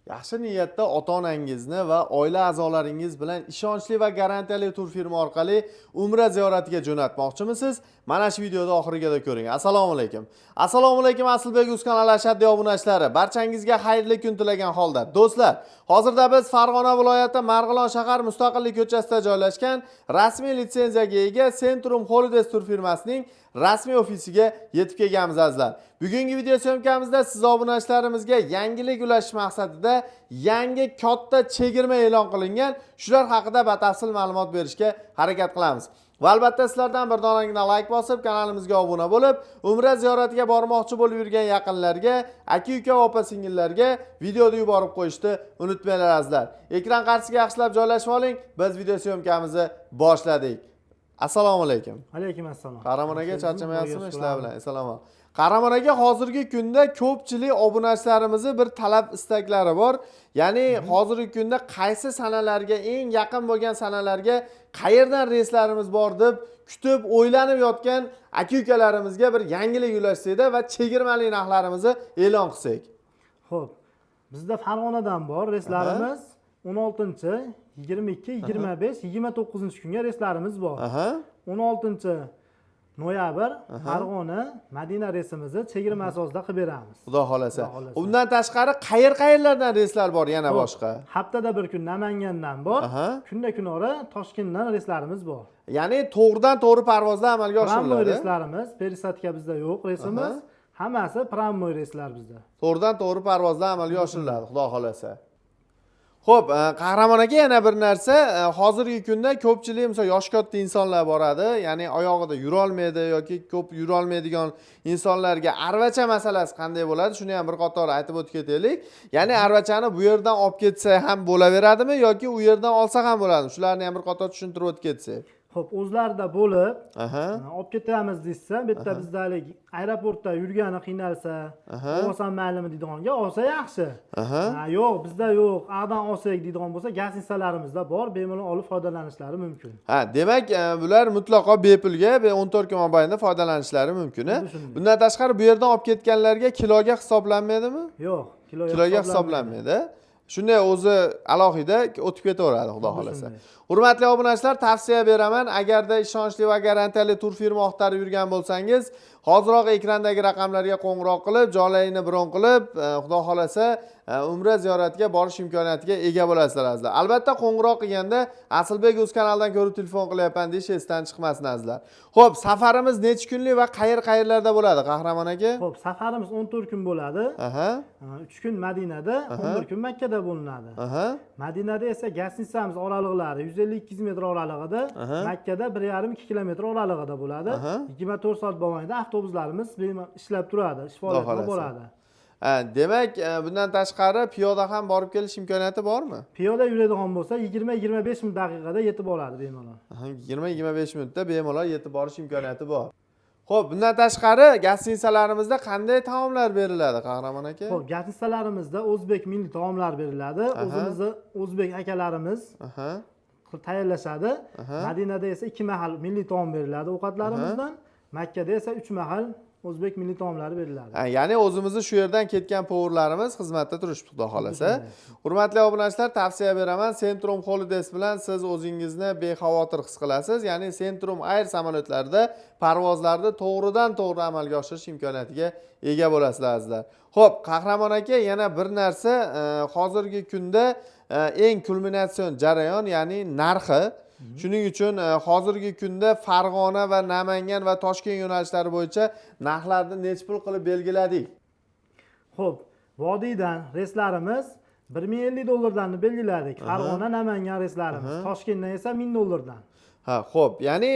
Yaxshi niyatda ota-onangizni va oila a'zolaringiz bilan ishonchli va garantiyali turfirma orqali umra ziyoratiga jo'natmoqchimisiz? Mana shu videoni oxirigacha ko'ring. Assalomu alaykum. Assalomu alaykum, Asilbek uz kanali ashaddiy obunachilari. Barchangizga xayrli kun tilagan holda. Do'stlar, hozirda biz Farg'ona viloyati Marg'ilon shahar Mustaqillik ko'chasida joylashgan rasmiy litsenziyaga ega Centrum Holidays turfirmasining rasmiy ofisiga yetib kelganmiz, azizlar. Bugungi video съёмка mizda siz obunachilarimizga yangilik ulashish maqsadida yangi katta chegirma e'lon qilingan. Shular haqida batafsil ma'lumot berishga harakat qilamiz. Va albatta sizlardan bir donagina layk bosib, kanalimizga obuna bo'lib, umra ziyoratiga bormoqchi bo'lib yurgan yaqinlarga, aka-uka, opa singillarga videoni yuborib qo'yishni unutmanglar, azizlar. Ekran qarshisiga yaxshilab joylashib oling. Biz video съёмка mizni boshladik. Assalomu alaykum. Alaykum assalom. Qahramon aka, charchamayapsizmi ishlar bilan? Assalomu. Qahramon aka, hozirgi kunda ko'pchilik obunachilarimizni bir talab istaklari bor. Ya'ni hozirgi kunda qaysi sanalarga, eng yaqin bo'lgan sanalarga qayerdan reyslarimiz bor deb kutib, o'ylanib yotgan aka ukalarimizga bir yangilik ulashsak va chegirmali narxlarimizni e'lon qilsak. Xo'p, bizda Farg'onadan bor reyslarimiz 16, 22, 25, 29 kunga reyslarimiz bor. 16 noyabr Farg'ona Madina reysimizni chegirma asosida qilib beramiz. Xudo xohlasa. Xudo xohlasa. Undan tashqari qayer qayerlardan reyslar bor yana Xo'p, boshqa? Haftada bir kun Namangandan bor. Kunda kunora Toshkentdan reyslarimiz bor. Ya'ni to'g'ridan to'g'ri parvozlar amalga Прямой oshiriladi. reyslarimiz, пересадка bizda yo'q reysimiz. Hammasi прямой reyslar bizda. To'g'ridan to'g'ri parvozlar amalga oshiriladi, xudo xohlasa. Xo'p, Qahramon aka, yana bir narsa, hozirgi kunda ko'pchilik, misol, yoshi katta insonlar boradi, ya'ni oyog'ida yurolmaydi yoki ko'p yurolmaydigan insonlarga arvacha masalasi qanday bo'ladi? Shuni ham bir qator aytib o'tib ketaylik. Ya'ni arvachani bu yerdan olib ketsa ham bo'laveradimi yoki u yerdan olsa ham bo'ladimi? Shularni ham bir qator tushuntirib o'tib ketsak. Xo'p, o'zlarida bo'lib olib ketamiz desa, bu yerda bizda haligi aeroportda yurgani qiynalsa, olsam maylimi deydiganga olsa yaxshi. Ha, yo'q, bizda yo'q, ag'dan olsak deydigan bo'lsa, гостиница larimizda bor, bemalol olib foydalanishlari mumkin. Ha, demak, bular mutlaqo bepulga 14 kun mobaynida foydalanishlari mumkin, a? Xuddi shunday. Bundan tashqari bu yerdan olib ketganlarga kiloga hisoblanmaydimi? Yo'q, kiloga Kiloga hisoblanmaydi. Shunday o'zi alohida o'tib ketaveradi, xudo Xuddi xohlasa. shunday. Hurmatli obunachilar, tavsiya beraman, agarda ishonchli va garantiyali turfirma axtarib yurgan bo'lsangiz, hoziroq ekrandagi raqamlarga qo'ng'iroq qilib, joylaringni bron qilib, xudo xohlasa, umra ziyoratiga borish imkoniyatiga ega bo'lasizlar, azizlar. Albatta qo'ng'iroq qilganda Asilbek uz kanalidan ko'rib telefon qilyapman deyish esdan chiqmasin, azizlar. Xo'p, safarimiz necha kunlik va qayer qayerlarda bo'ladi, Qahramon aka? Xo'p, safarimiz 14 kun bo'ladi. 3 kun Madinada, 11 kun Makkada bo'linadi. Madinada esa гостиница miz oraliqlari 150-200 metr oralig'ida, Makkada 1,5-2 kilometr oralig'ida bo'ladi. 24 soat mobaynida avtobuslarimiz bemalol ishlab turadi, ish faoliyatini xohlasa. boradi. Ha, demak, bundan tashqari piyoda ham borib kelish imkoniyati bormi? Piyoda yuradigan bo'lsa, 20-25 daqiqada yetib oladi bemalol. 20-25 minutda bemalol yetib borish imkoniyati bor. Xo'p, bundan tashqari гостиница larimizda qanday taomlar beriladi, Qahramon aka? Xo'p, гостиница larimizda o'zbek milliy taomlar beriladi. O'zimizni o'zbek akalarimiz tayyorlashadi. Madinada esa ikki mahal milliy taom beriladi ovqatlarimizdan. Makkada esa uch mahal o'zbek milliy taomlari beriladi. Ha, ya'ni o'zimizni shu yerdan ketgan повар larimiz xizmatda turishibdi, xudo xohlasa. Hurmatli obunachilar, tavsiya beraman, Centrum Holidays bilan siz o'zingizni bexavotir his qilasiz. Ya'ni Centrum Air samolyotlarida parvozlarni to'g'ridan to'g'ri amalga oshirish imkoniyatiga ega bo'lasizlar, azizlar. Xo'p, Qahramon aka, yana bir narsa, hozirgi kunda eng kulminatsion jarayon, ya'ni narxi. Shuning uchun hozirgi kunda Farg'ona va Namangan va Toshkent yo'nalishlari bo'yicha narxlarni necha pul qilib belgiladik? Xo'p, vodiydan reyslarimiz 1050 dollardan belgiladik. Farg'ona, Namangan reyslarimiz. Toshkentdan esa 1000 dollardan. Ha, xo'p, ya'ni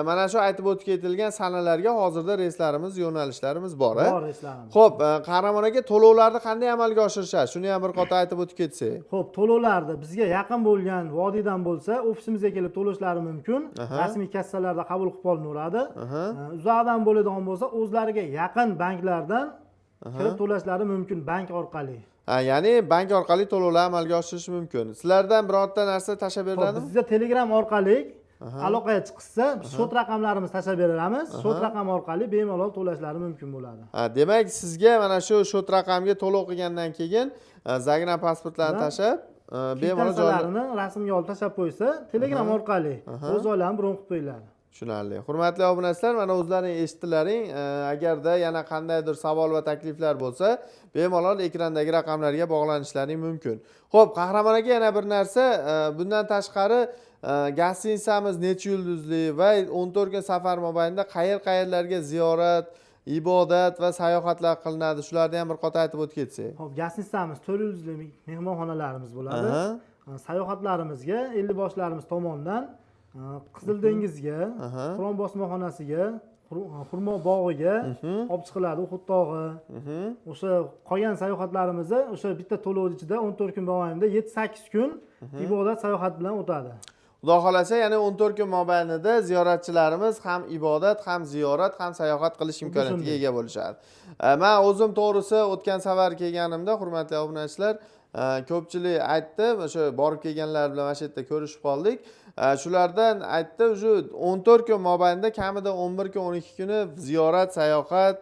mana shu aytib o'tib ketilgan sanalarga hozirda reyslarimiz, yo'nalishlarimiz bor, a? Bor reyslarimiz. Xo'p, Qahramon aka, to'lovlarni qanday amalga oshirishadi? Shuni ham bir qator aytib o'tib ketsak. Xo'p, to'lovlarni bizga yaqin bo'lgan vodiydan bo'lsa, ofisimizga kelib to'lashlari mumkin. Rasmiy kassalarda qabul qilib olinaveradi. Uzoqdan bo'ladigan bo'lsa, o'zlariga yaqin banklardan kirib to'lashlari mumkin bank orqali. Ha, ya'ni bank orqali to'lovlar amalga oshirish mumkin. Sizlardan birorta narsa tashlab Xo'p, beriladimi? bizda Telegram orqali Aloqaga chiqishsa, biz счёт raqamlarimizni tashlab beramiz. Счёт raqam orqali bemalol to'lashlari mumkin bo'ladi. Ha, demak, sizga mana shu счёт raqamga to'lov qilgandan keyin загран pasportlarni tashlab, bemalol joylar Kvitansiyalarini rasmga olib tashlab qo'ysa, Telegram orqali o'z joylarini bron qilib qo'yiladi. Tushunarli. Hurmatli obunachilar, mana o'zlaring eshitdilaring. Agarda yana qandaydir savol va takliflar bo'lsa, bemalol ekrandagi raqamlarga bog'lanishlaring mumkin. Xo'p, Qahramon aka, yana bir narsa, bundan tashqari, gостиницamiz necha yulduzli va 14 kun safar mobaynida qayer qayerlarga ziyorat, ibodat va sayohatlar qilinadi? Shularni ham bir qator aytib o'tib ketsak. Xo'p, gостиницamiz 4 yulduzli mehmonxonalarimiz bo'ladi. Sayohatlarimizga ellikboshlarimiz tomonidan Qizil dengizga, Qur'on bosmaxonasiga, xurmo bog'iga olib chiqiladi, Uhud tog'i. O'sha qolgan sayohatlarimizni o'sha bitta to'lov ichida 14 kun mobaynida 7-8 kun ibodat, sayohat bilan o'tadi. Xudo xohlasa, yana 14 kun mobaynida ziyoratchilarimiz ham ibodat, ham ziyorat, ham sayohat qilish imkoniyatiga ega bo'lishadi. Man o'zim, to'g'risi, o'tgan safar kelganimda, hurmatli obunachilar, ko'pchilik aytdi, o'sha borib kelganlar bilan mana shu yerda ko'rishib qoldik. Shulardan aytdi, уже 14 kun mobaynida kamida 11 kun, 12 kuni ziyorat, sayohat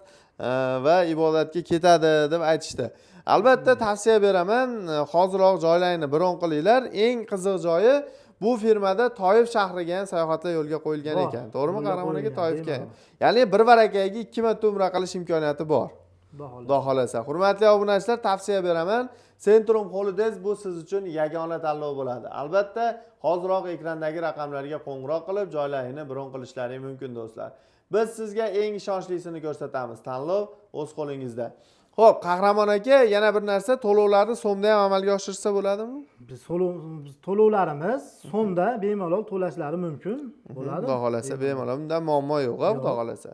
va ibodatga ketadi deb aytishdi. Albatta tavsiya beraman, hoziroq joylarni bron qilinglar. Eng qiziq joyi, bu firmada Toif shahriga ham sayohatlar yo'lga qo'yilgan Bor, ekan, to'g'rimi, yo'lga Qahramon aka? qo'yilgan, Toifga ham, bemalol. ya'ni bir varakaga ikki marta umra qilish imkoniyati bor. Xudo xohlasa. Xudo xohlasa, hurmatli obunachilar, tavsiya beraman, Centrum Holidays bu siz uchun yagona tanlov bo'ladi. Albatta hoziroq ekrandagi raqamlarga qo'ng'iroq qilib, joylaringni bron qilishlaring mumkin, do'stlar. Biz sizga eng ishonchlisini ko'rsatamiz, tanlov o'z qo'lingizda. Ho'p, Qahramon aka, yana bir narsa, to'lovlarni so'mda ham amalga oshirsa bo'ladimi? Biz to'lovlarimiz so'mda bemalol to'lashlari mumkin bo'ladi. Xudo xohlasa, bemalol, bundan muammo yo'q, a, xudo Yo'q. xohlasa.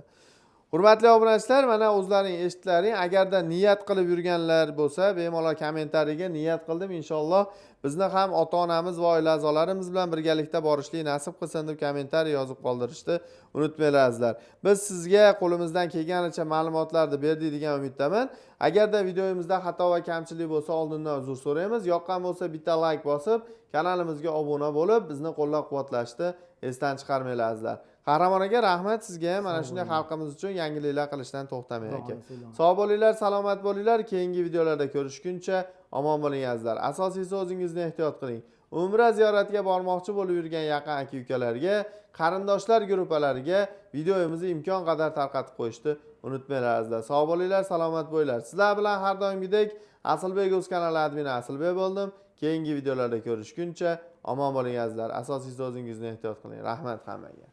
Hurmatli obunachilar, mana o'zlaring eshitdilaring. Agarda niyat qilib yurganlar bo'lsa, bemalol kommentariyaga "Niyat qildim, inshaalloh bizni ham ota onamiz va oila a'zolarimiz bilan birgalikda borishlik nasib qilsin" deb kommentariy yozib qoldirishni unutmanglar, azizlar. Biz sizga qo'limizdan kelganicha ma'lumotlarni berdik degan umiddaman. Agarda videomizda xato va kamchilik bo'lsa, oldindan uzr so'raymiz. Yoqqan bo'lsa, bitta layk bosib, kanalimizga obuna bo'lib, bizni qo'llab quvvatlashni esdan chiqarmanglar, azizlar. Qahramon aka, rahmat sizga ham. Mana shunday xalqimiz uchun yangiliklar qilishdan to'xtamang, aka. Sog' bo'linglar, salomat bo'linglar. Keyingi videolarda ko'rishguncha omon bo'ling, azizlar. Asosiysi, o'zingizni ehtiyot qiling. Umra ziyoratiga bormoqchi bo'lib yurgan yaqin aka ukalarga, qarindoshlar guruhlariga videomizni imkon qadar tarqatib qo'yishni unutmanglar, azizlar. Sog' bo'linglar, salomat bo'linglar. Sizlar bilan har doimgidek Asilbek o'z kanali admini Asilbek bo'ldim. Keyingi videolarda ko'rishguncha omon bo'ling, azizlar. Asosiysi, o'zingizni ehtiyot qiling. Rahmat hammaga.